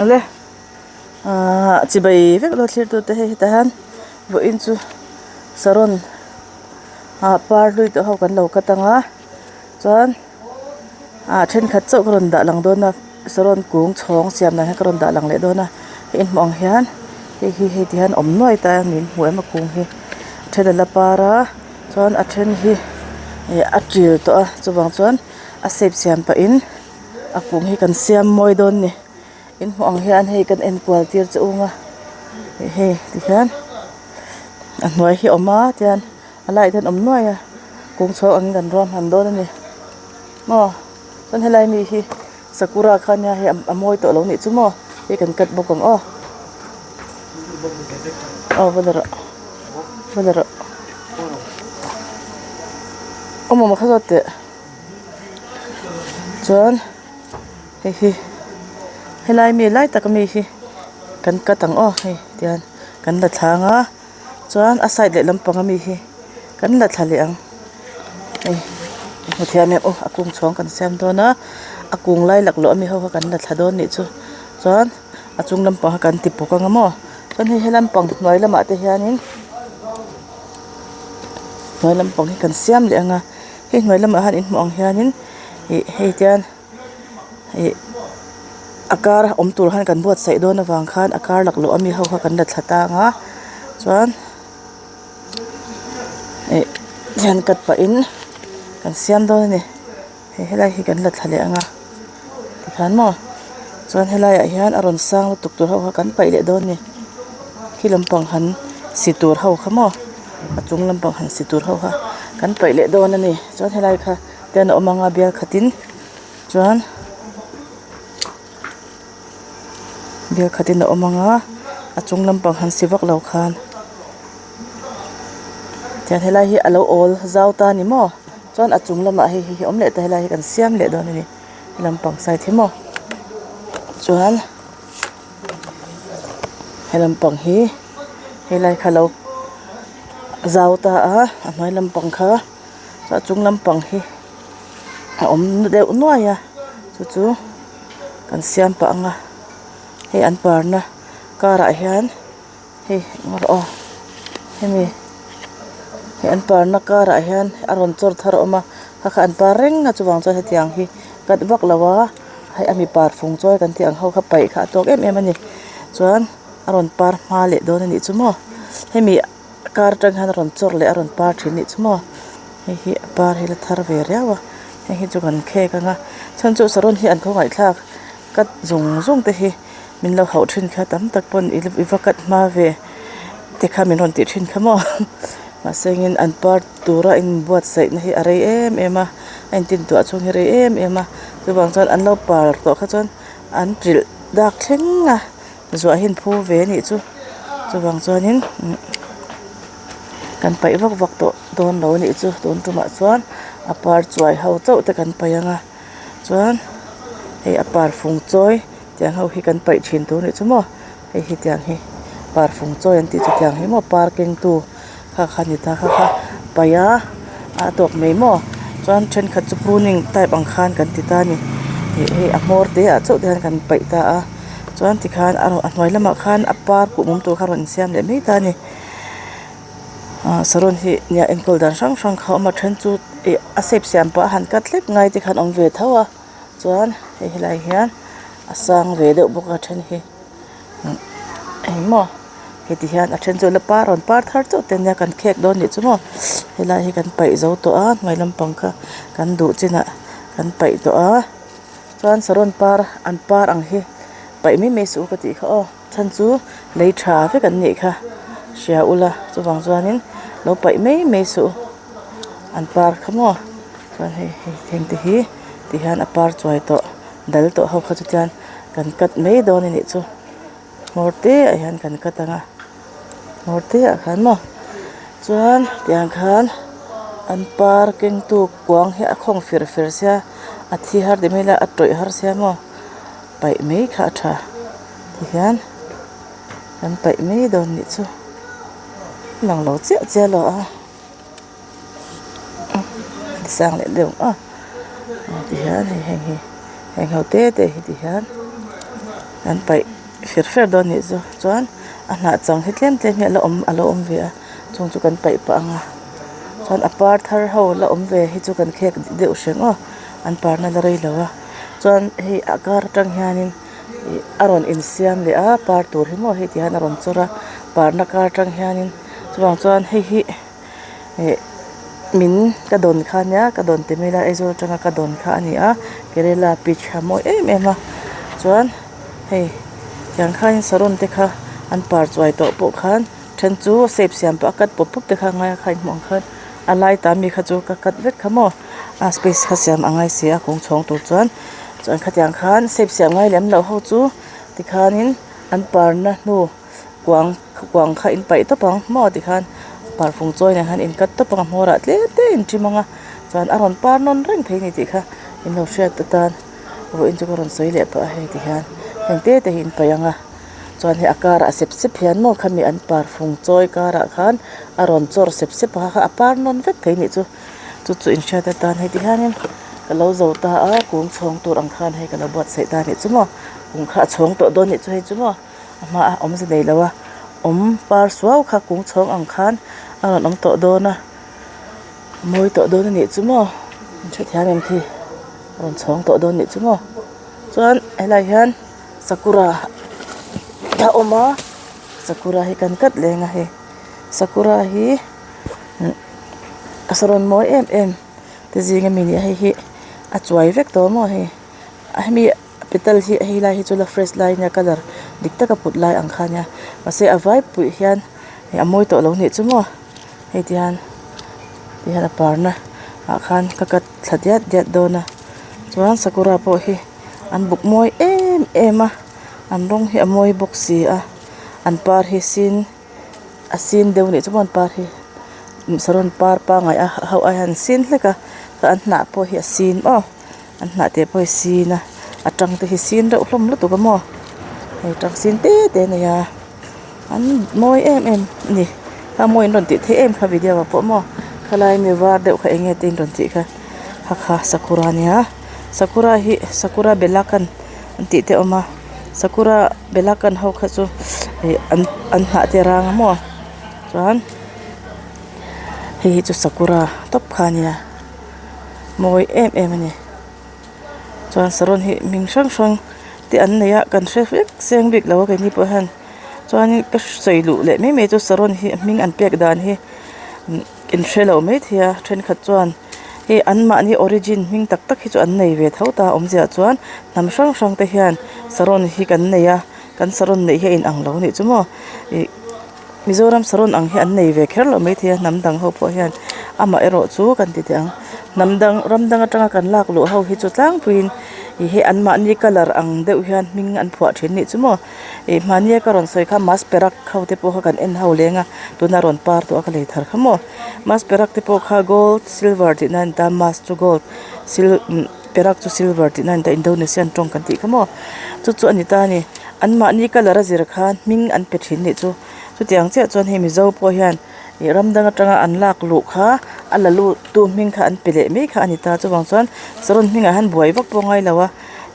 Awle ahh chibai vek lo thlir tute hei hetah hian vawiin chu saron ah par hlui tawh ho kan lo cut ang a chuan ah thenkhat chauh ka rawn dah lang dawn a saron kung chhawng siam dan hi ka rawn dah lang leh dawn a hei in hmuh ang hian hei hi hei ti hian awm nuai ta a niin hmu em a kung hi a then a la par a chuan a then hi ih a til tawh a chuvang chuan a shape siam pahin. A kung hi kan siam mawi dawn ni in hmuh ang hian hei kan en kual tir che ung a hei ti hian a hnuai hi a awm a tian a laiah hian a awm nuai a kung chho angin kan ruahman dawn a ni maw chuan helai mi hi sakura kha nia hei a mawi tawh lo nih chu maw hei kan cut bawk ang aw aw va la rawh va la rawh awm awm kha zawt teh. Chuan hei hi helai mi lai tak ami hi kan cut ang aw hei tihian kan la thla ang a chuan a side leh lampang ami hi kan la thla leh ang hei hmu thiam em aw a kung chhawng kan siam dawn a a kung lai laklawh ami ho kha kan la thla dawn anih chu chuan a chung lampang kha kan ti pawk ang a maw chuan hei he lampang hnuai lamah te hianin hnuai lampang hi kan siam leh ang a. Hei hnuai lamah hian in hmuh ang hianin ih hei tian ih a kar awm tur khan kan buatsaih dawn avang khan a kar laklawh ami ho kha kan la thla tang a chuan ih hian cut pahin kan siam dawn a ni hei helai hi kan la thla leh ang a tikhan maw chuan helaiah hian a rawn sang lutuk tur ho kha kan paih leh dawn a ni khi lampang han si tur ho kha maw. A chung lampang han si tur ho kha kan paih leh dawn a ni chuan helai kha ten a awm ang a bial khatin chuan bial khatin a awm ang a a chung lampang han si vak lo khan tiang helai hi a lo awl zau ta a ni maw chuan a chung lamah hei hi awm leh ta helai hi kan siam leh dawn a ni lampang side hi maw chuan. He lampang hi helai kha lo zau ta a a hnuai lampang kha chuan a chung lampang hi a awm deuh nuai a chu chu kan siam pah ang a hei an parna car ah hian hei engemaw aw hemi hei an parna car ah hian a rawn chawr thar a awm a kha kha an par reng a chuvang chuan hetiang hi cut vak lo a. Hei a mipa fung chawi kan tih ang ho kha paih kha a tawk em em a ni chuan a rawn par hma leh dawn a nih chu maw hemi kar atang hian a rawn chawr leh a rawn par thin a nih chu maw hei hi a par hi la thar ve riau a hei hi chu kan khek ang a chhan chu saron hi an khawngaihthlak cut zung zung te hi min lo hauh thin kha tam tak pawn i va cut hma ve te kha min rawn tih thin kha maw mahse engin an par tura inbuatsaih na hi a rei em em a a intintuah chhung hi a rei em em a chuvang chuan an lo par tawh kha chuan an trilh dak thleng a zuah hi an phu ve a nih chu chuvang chuanin kan paih vak vak tawh dawn lo a nih chu tun tumah chuan a par chuai ho chauh te kan paih ang a chuan hei a par fung chawi tiang ho hi kan paih thin tur a nih chu maw hei hi tiang hi par fung chawi an tih chu tiang hi maw par keng tu. Kha kha ni ta kha kha paih a a tawk mai maw chuan thenkhat chu pruning type ang khan kan ti ta a ni ih hei a hmawr te ah chauh te hian kan paih ta a chuan tikhan a hnuai lamah khan a par kuh awm tur kha a rawn insiam leh mai ta a ni ah saron hi nia enkawl dan hrang hrang kha a awm a then chu ih a shape siam pah a han cut hlek ngai te khan a awm ve tho a chuan hei helai hian a sang ve deuh bawk a then hi. Engmaw heti hian a then chu la par rawn par thar chauh te ania kan khek dawn nih chu maw helai hi kan paih zo tawh a hnuai lampang kha kan duh chinah kan paih tawh a chuan saron par an par ang hi paih mai mai suh u ka tih kha aw chhan chu lei tha vek an nih kha hria ula chuvang chuanin lo paih mai mai suh u an par kha maw chuan hei hei heng te hi ti hian a par chuai tawh. Dal tawh ho kha chu chuan kan cut mai dawn a nih chu hmawr te ah hian kan cut ang a hmawr te ah khan maw chuan tiang khan an par keng tu kuang hi a khawng fir fer sia a thi har ti mai ila a tawih har sia maw paih mai kha a tha tihian kan paih mai dawn a nih chu a lang lo chiah chiah lo a. Sang leh deuh a ti hian hei heng hi heng ho te te hi ti hian. Kan paih fer fer dawn nih chu chuan a hnah chang hi tlem tlem hi a la awm a lo awm ve a chung chu kan paih pah ang a chuan a par thar ho la awm ve hi chu kan khek deuh hreng aw an parna la rei lo a chuan hei a kar atang hianin ih a rawn insiam leh a par tur hi maw hei ti hian a rawn chawr a parna kar atang hianin chuvang chuan hei hi ih min ka dawn kha ania ka dawn ti mai ila Aizawl atanga ka dawn kha a ni a Kerela peach a mawi em em a chuan hei tiang khanin saron te kha an par chuai tawh pawh khan then chu shape siam pah a cut pawp pawp te kha a ngai a kha inhmuh ang khan a lai ta mi kha chu ka cut vek kha maw a space kha siam a ngai si a kung chhawng tur chuan chuan khatiang khan shape siam ngai lem loh ho chu tikhanin an parna hnu. Kuang kuang kha in paih tawp ang maw tikhan parfung chawi nen khan in cut tawp ang a hmawrah tlem te in ṭim ang a chuan a rawn par nawn reng thei a ni tih kha in lo hriat atan vawiin chu ka rawn sawi leh pah a hei tihian heng te te hi in paih ang a chuan hei a karah sep sep hian maw khami an parfung chawi karah khan a rawn chawr sep sep a kha a par nawn vek thei a nih chu chu chu in hriat atan hei tihianin ka lo zo ta a kung chhawng tur ang khan hei ka lo buatsaih ta a nih chu maw kung kha a chhawng tawh dawn a nih chu hei chu maw. A hmaah awmze nei lo a awm par suau kha kung chhawng ang khan a rawn awm tawh dawn a mawi tawh dawn a nih chu maw in hrethiam em khi a rawn chhawng tawh dawn a nih chu maw chuan helaiah hian sakura a awm a sakura hi kan cut leng a hei sakura hi a saron mawi em em te zing ami ni a hei hi a chuai vek tawh maw hei a hemi. Petal hi hei lai hi chu la fresh lai ania colour dik taka put lai ang kha ania mahse a vai puih hian ih a mawi tawh lo nih chu maw hei ti hian ti hian a parna ah khan ka cut thla diat diat dawn a chuan sakura pawh hi an buk mawi em em a an rawng hi a mawi bawk si a an par hi sin a sin deuh nih chu maw an par hi saron par pangai a ho ai hian an sin hlek a chuan an hnah pawh hi a sin aw. An hnah te pawh hi sin a a tang te hi sin reuh hlawm lutuk a maw hei tang sin te te a nei a an mawi em em a ni kha mawi an rawn tih theih em kha video ah pawh maw khalai mi var deuh kha eng nge te in rawn tih kha kha kha sakura a nia sakura hi sakura belakan an tih te a awm a sakura belakan ho kha chu ih an an hnah te a rang a maw chuan hei hi chu sakura tawp kha a nia. Mawi em em a ni chuan saron hi hming hrang hrang te an nei a kan hre vek seng bik lo a keini pawh hian chuanin ka sawi luh leh mai mai chu saron hi a hming an pek dan hi in hre lo maithei a thenkhat chuan hei anmahni origin hming tak tak hi chu an nei ve tho ta awmzia chuan hnam hrang hrang te hian saron hi kan nei a kan saron neih hi a inang lo a nih chu maw ih. Mizoram saron ang hi an nei ve kher lo maithei a hnam dang ho pawh hian amah erawh chu kan ti teh ang hnam dang ram dang atanga kan lak luh ho hi chu tlangpuiin ih hei anmahni colour ang deuh hian hming an phuah thin nih chu maw ih hmahnia ka rawn sawi kha masperak ho te pawh kha kan en ho leng a tuna rawn par tawh a ka lei thar kha maw masperak te pawh kha gold silver tih na a ni ta mas chu gold sil perak chu silver tih na a ni ta indonesian tawng kan tih kha maw chu chu a ni ta a ni. Anmahni colour a zir khan hming an pe thin nih chu. Chutiang chiah chuan hei Mizo pawh hian ih ram dang atanga an lak luh kha a la lut tu hming kha an pe leh mai kha a ni ta. Chuvang chuan saron hmingah hian buai vak pawh a ngai lo a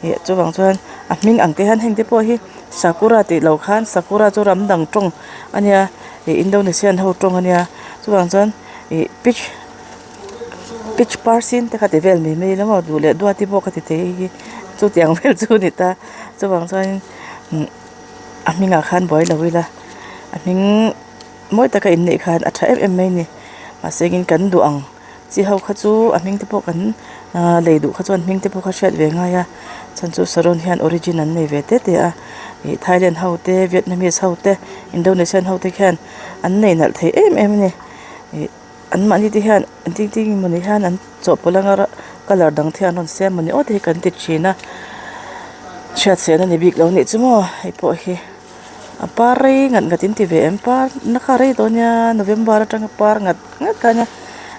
ih chuvang chuan a hming ang te hian heng te pawh hi sakura tih loh khan sakura chu ram dang tawng a nia ih Indonesian ho tawng a nia chuvang chuan ih peach peach par sin te kha ti vel mai mai ila maw duh leh duati pawh ka ti thei hei hi chutiang vel chu a ni ta. Chuvang chuanin umm a hmingah khan buai lo ila a hming mawi taka inneih khan a tha em em mai a ni mahse engin kan duh ang chi ho kha chu a hming te pawh kan ahh lei duh kha chuan hming te pawh kha hriat ve ngai a chhan chu saron hian origin an nei ve te te a ih thailand ho te vietnamese ho te indonesian ho te khian an nei nalh thei em em a ni ih. An mahni te hian an ting ting emaw ni hian an chawhpawlh anga colour dang te an rawn siam emaw ni aw te hi kan ti thin a hriat sen a ni bik lo nih chu maw hei pawh hi a par rei ngat ngat in ti ve em par na kha rei tawh ania november atanga par ngat ngat kha ania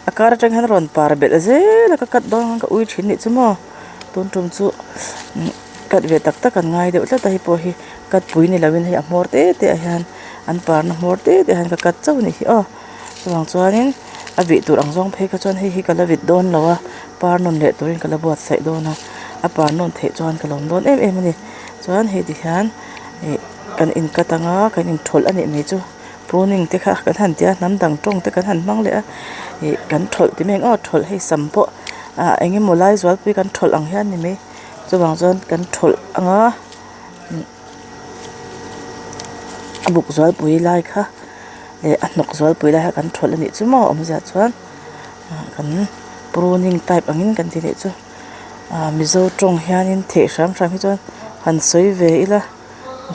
a kar atang hian a rawn par belh zel a ka cut dawn khan ka ui thin nih chu maw tun tum chu cut ve tak tak an ngai deuh tlat a hei pawh hi cut pui ni lo in hei a hmawr te te ah hian an parna hmawr te te ah hian ka cut chauh a nih hi aw. Chuvang chuanin a vih tur ang zawng phei kha chuan hei hi ka la vit dawn lo a par nawn leh turin ka la buatsaih dawn a a par nawn theih chuan ka lawm dawn em em a ni. Chuan hei ti hian ih kan in cut ang a kan in thawlh a nih mai chu pruning te kha kan han tia hnam dang tawng te kan han hmang leh a ih kan thawlh ti mai ang aw thawlh hei sam pawh ah eng emaw lai zualpui kan thawlh ang hian ni mai chuvang chuan kan thawlh ang a a buk zualpui lai kha leh a hnawk zualpui lai kha kan thawlh a nih chu maw awmzia chuan ah kan pruning type angin kan ti leh chu. Ah mizo tawng hianin theih hram hram hi chuan han sawi ve ila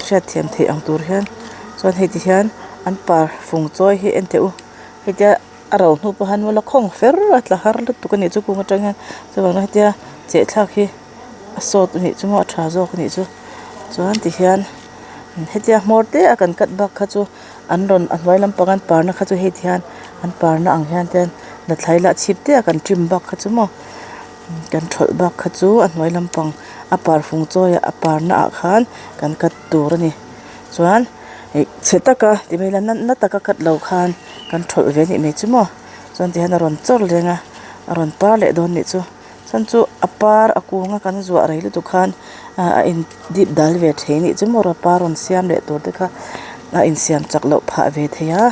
hriatthiam theih ang tur hian chuan hei ti hian an par fung chawi hi en teh u hetia a ro hnu pawh hian la khawng fer a tla har lutuk a nih chu kung atang hian chuvang chuan hetia cheh thlak hi a sawt a nih chu maw a tha zawk a nih chu chuan ti hian hetia hmawr te a kan cut bak kha chu an rawn a hnuai lampang an parna kha chu hei ti hian an parna ang hian te nathlai lah chhip te a kan trim bak kha chu maw. Kan thawlh bak kha chu a hnuai lampang a par fung chawi ah a par na ah khan kan cut tur a ni chuan ih chhe taka ti mai ila na taka cut lo khan kan thawlh ve anih mai chu maw chuan ti hian a rawn chawr leng a a rawn par leh dawn anih chu chuan chu a par a kung a kan zuah rei lutuk khan ah a in dip dal ve thei anih chu maw a par rawn siam leh tur te kha a insiam chak loh phah ve thei a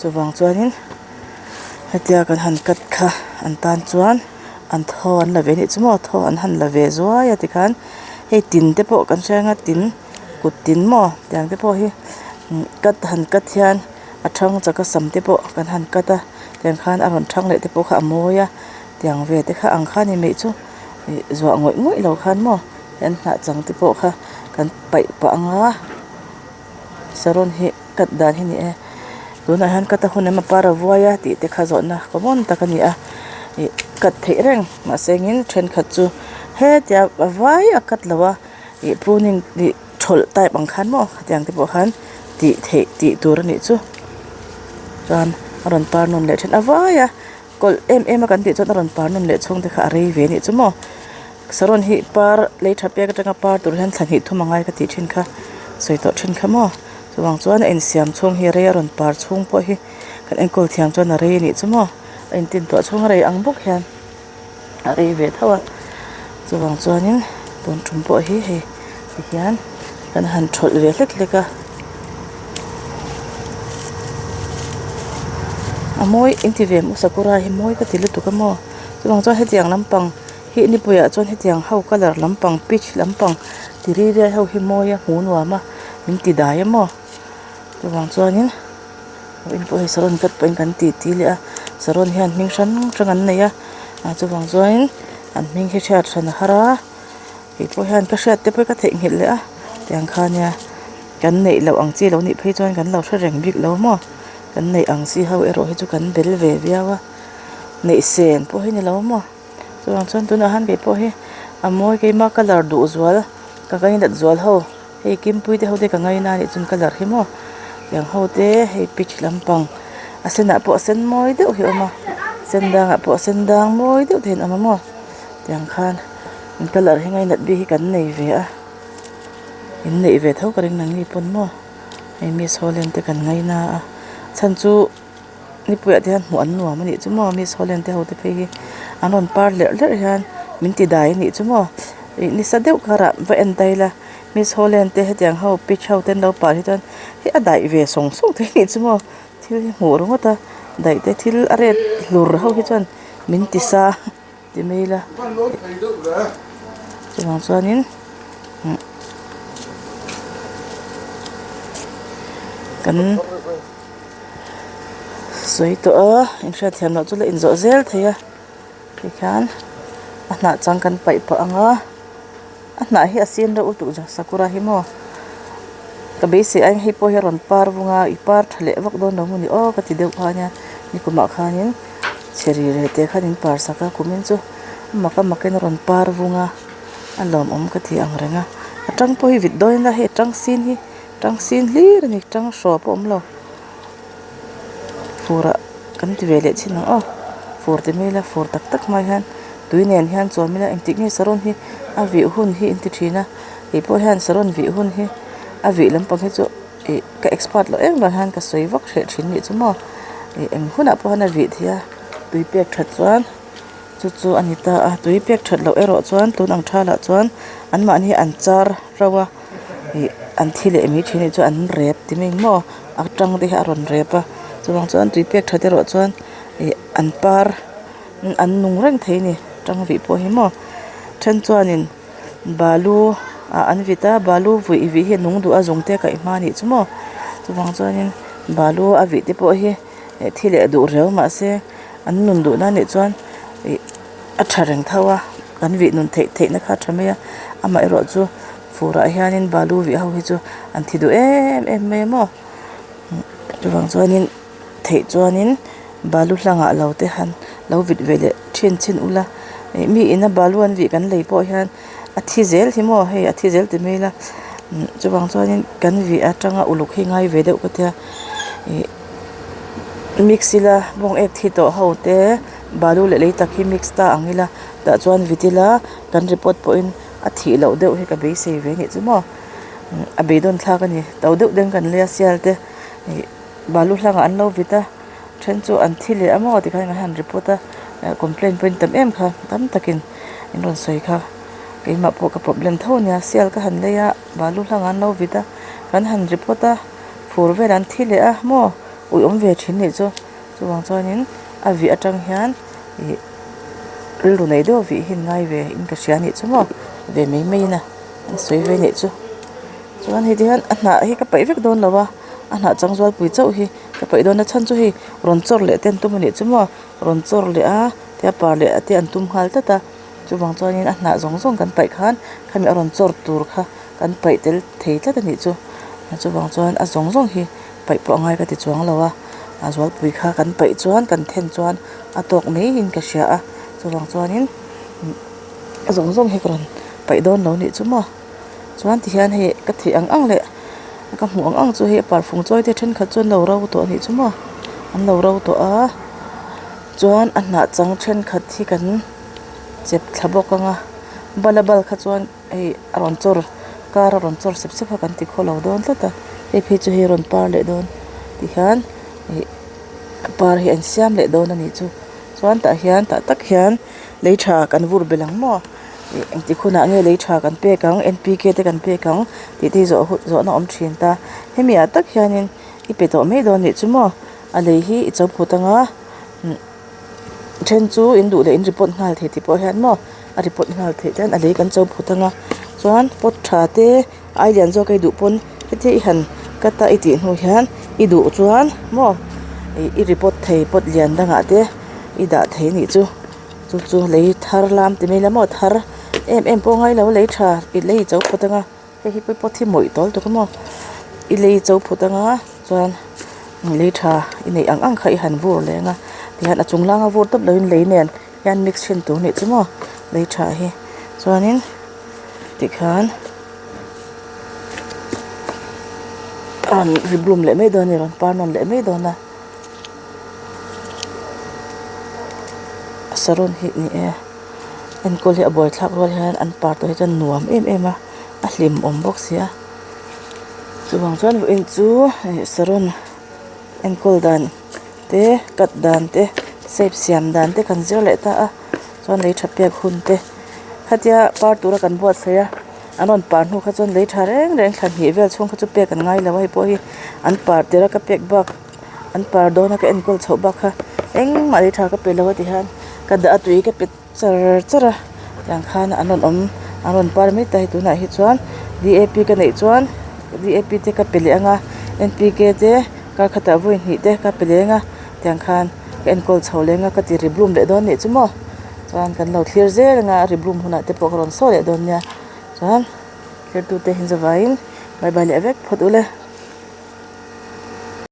chuvang chuanin hetia kan han cut kha an tan chuan. An thaw an la ve anih chu maw thaw an han la ve zuai a tikhan hei tin te pawh kan hria anga tin kut tin maw tiang te pawh hi cut han cut hian a thang chak a sam te pawh kan han cut a tiang khan a rawn thang leh te pawh kha a mawi a tiang ve te kha ang kha a ni mai chu ih zuah ngawih ngawih lo khan maw an hnah chang te pawh kha kan paih pah ang a saron hi cut dan hi a ni e tunah hian cut a hun em a par a vuai a tih te kha zawhna common tak a ni a ih cut theih reng mahse engin thenkhat chu hetia a vai a cut lo a ih pruning ih thawlh type ang khan maw khatiang te pawh khan tih theih tih tur a nih chu chuan a rawn par nawn leh then a vai a kawlh em em a kan tih chuan a rawn par nawn leh chhung te kha a rei ve a nih chu maw. Saron hi par lei tha pek atanga par tur hian thla hnih thum a ngai ka tih thin kha sawi tawh thin kha maw chuvang chuan a insiam chhung hi rei a rawn par chhung pawh hi kan enkawl thiam chuan a rei a nih chu maw a intin tawh chhung a rei ang bawk hian a rei ve tho a chuvang chuanin tun tum pawh hi hei tihian kan han thawlh ve hlek hlek a a mawi inti ve maw sakura hi mawi ka ti lutuk a maw chuvang chuan hetiang lampang. Hi nipuiah chuan hetiang ho colour lampang peach lampang ti ri riai ho hi mawi a hmuh nuam a min ti dai a maw chuvang chuanin vawiin pawh hei saron cut pawhin kan ti ti leh a saron hian hming hrang hrang an nei a ah chuvang chuanin an hming hi hriat hran a har a keipawh hian ka hriat te pawh hi ka theihnghilh leh a tiang kha nia kan neih loh ang chi lo nih phei chuan kan lo hre reng bik lo maw kan neih ang chi ho erawh hi chu kan bel ve viau a neih sen pawh hi ni lo maw. Chuvang chuan tunah hian kei pawh hi a mawi keima colour duh zual ka ngainat zual ho hei kimpui te ho te ka ngaina anih chuan colour hi maw tiang ho te hei peach lampang a senah pawh a sen mawi deuh hi a awm a sen dangah pawh a sen dang mawi deuh te hi an awm a maw tiang khan colour hi ngainat bik hi kan nei ve a in neih ve tho ka ring nangni pawn maw hei miss holland te kan ngaina a chhan chu. Nipuiah te hian hmuh an nuam a nih chu maw miss holland te ho te phei hi an rawn par hlerh hlerh hian min ti dai a nih chu maw ih nisa deuh karah va en ta ila miss holland te hetiang ho peach ho te an lo par hi chuan hei a daih ve sawng sawng thei a nih chu maw thil hi hmuh ringawt a daih te thil a ret hlur ho hi chuan min ti sa. Ti mai ila chuvang chuanin kan sawi tawh a inhriatthiam loh chu la inzawh zel thei a tikhian a hnah chang kan paih pah ang a. A hnah hi a sen reuh lutuk zawk sakura hi maw ka beisei aiin hei pawh hi a rawn par vung a i par tha leh vak dawn lo maw ni aw ka ti deuh kha ania nikumah khanin chhe ri reh te khan in par sak a kumin chu a mak a makin a rawn par vung a a lawmawm ka ti ang reng a a tang pawh hi vit dawn ila hei a tang sin hi tang sin hlir a ni tang hraw pawh a awm lo. Fur ah kan ti ve leh chin ang aw fur ti mai ila fur tak tak hma hian tui nen hian chuan ila engtik nge saron hi a vih hun hi an ti thin a keipawh hian saron vih hun hi a vih lampang hi chu ih ka expert loh em vang hian ka sawi vak hreh thin nih chu maw ih eng hunah pawh hian a vih theih a tui pek that chuan chu chu a ni ta a tui pek that loh erawh chuan tun ang thalah chuan anmahni an char rauh a. Ih an thi leh mai thin a nih chu an rep ti mai ang maw a tang te hi a rawn rep a chuvang chuan tui pek that erawh chuan ih an par an nung reng thei a ni tang vih pawh hi maw then chuanin balu ah an vit a balu vui vih hi a nung duh a zung te a kaih hma a nih chu maw chuvang chuanin balu a vih te pawh hi thi leh duh riau mahse an nun duh na nih chuan ih a tha reng tho a kan vih nun theih theih na kha a tha mai a amaherawh chu furah hianin balu vih ho hi chu an thi duh em em mai a maw chuvang chuanin theih chuanin balu hlangah lo te han lo vit ve leh thin chhin ula ih mi ina balu an vih kan lei pawh hian a thi zel hi maw hei a thi zel ti mai ila chuvang chuanin kan vih atanga uluk hi ngai ve deuh ka tia ih mix ila bawng ek thi tawh ho te balu leh lei tak hi mix ta ang ila tah chuan vit ila kan report pawhin a thih loh deuh hi ka beisei ve anih chu maw a beidawn thlak a ni to deuh deuhin kan lei a sial te ih balu hlangah an lo vit a then chu an thi leh a maw tikhan kan han report a complaint pawhin tam em kha tam takin an rawn sawi kha keimah pawh ka problem tho a nia sial ka han lei a balu hlangah an lo vit a kan han report a fur velah an thi leh a maw ui awm ve thin nih chu chuvang chuanin a vih atang hian ih rilru nei deuh vih hi an ngai ve in ka hria anih chu maw ve mai mai in a an sawi ve anih chu chuan hei ti hian a hnah hi ka paih vek dawn lo a a hnah chang zual pui chauh hi ka paih dawn a chhan chu hei rawn chawr leh te an tum anih chu maw rawn chawr leh a tia par leh te an tum nghal tlat a chuvang chuanin a hnah zawng zawng kan paih khan khami a rawn chawr tur kha kan paih tel thei tlat anih chu chuvang chuan a zawng zawng hi paih pawh a ngai ka ti chuang lo a a zualpui kha kan paih chuan kan then chuan a tawk mai in ka hria a chuvang chuanin a zawng zawng hi ka rawn paih dawn lo nih chu maw chuan tihian hei ka theih ang ang leh ka hmuh ang ang chu hei parfum chawi te thenkhat chu an lo ro tawh a nih chu maw an lo ro tawh a chuan a hnah chang thenkhat hi kan chep thla bawk ang a bala bal kha chuan hei a rawn chawr kar a rawn chawr sep sep a kan ti khaw lo dawn tlat a hei phei chu hei a rawn par leh dawn tihian ih a par hi an siam leh dawn a nih chu chuan tah hian tah tak hian lei tha kan vur belh ang maw ih engtik hunah nge lei tha kan pek ang N P K te kan pek ang tih te hi zawh hun zawhna awm thin ta hemi ah tak hianin i pe tawh mai dawn nih chu maw a lei hi i cho phut anga then chu in duh leh in report nghal thei tih pawh hian maw a report nghal theih chuan a lei kan cho phut anga chuan pot tha te ai lian zawk a i duh pawn hetia i han cut a i tih hnu hian i duh chuan maw ih i report thei pot lian dangah te i dah thei anih chu chu chu lei thar lam ti mai ila maw thar em em pawh a ngai lo a lei tha i lei cho phut anga. Hei hi pawh hi mawih tawl tuk a maw i lei cho phut anga chuan lei tha i neih ang ang kha i han vur leh ang a tihian a chung langa vur tawp lovin lei nen hian mix thin tur anih chu maw lei tha hi chuanin tikhan a rawn ri bloom leh mai dawn a ni rawn par nawn leh mai dawn a saron hi ni e. Enkawl hi a buaithlak rual hian an par tawh hi chuan nuam em em a a hlim awm bawk si a chuvang chuan vawiin chu hei saron enkawl dan te cut dan te shape siam dan te kan zir leh ta a chuan lei tha pek hun te khatia par tura kan buatsaih a an rawn par hnu kha chuan lei tha reng reng thla hnih vel chhung kha chu pek an ngai lo a hei pawh hi an par tirh a ka pek bak. An par dawn a ka enkawl chhoh bak kha engmah lei tha ka pe lo a ti hian ka dah a tui ka pe char char a tiang khan an rawn awm an rawn par mai ta hei tunah hi chuan D A P ka neih chuan D A P te ka pe leh ang a N P K te kar khatah vawi hnih te ka pe leh ang a tiang khan ka enkawl chho leh ang a ka ti ri bloom leh dawn anih chu maw chuan kan lo thlir zel ang a a ri bloom hunah te pawh ka rawn sawi leh dawn nia chuan thlir tute hi zavaiin bye bye leh vek phawt ule.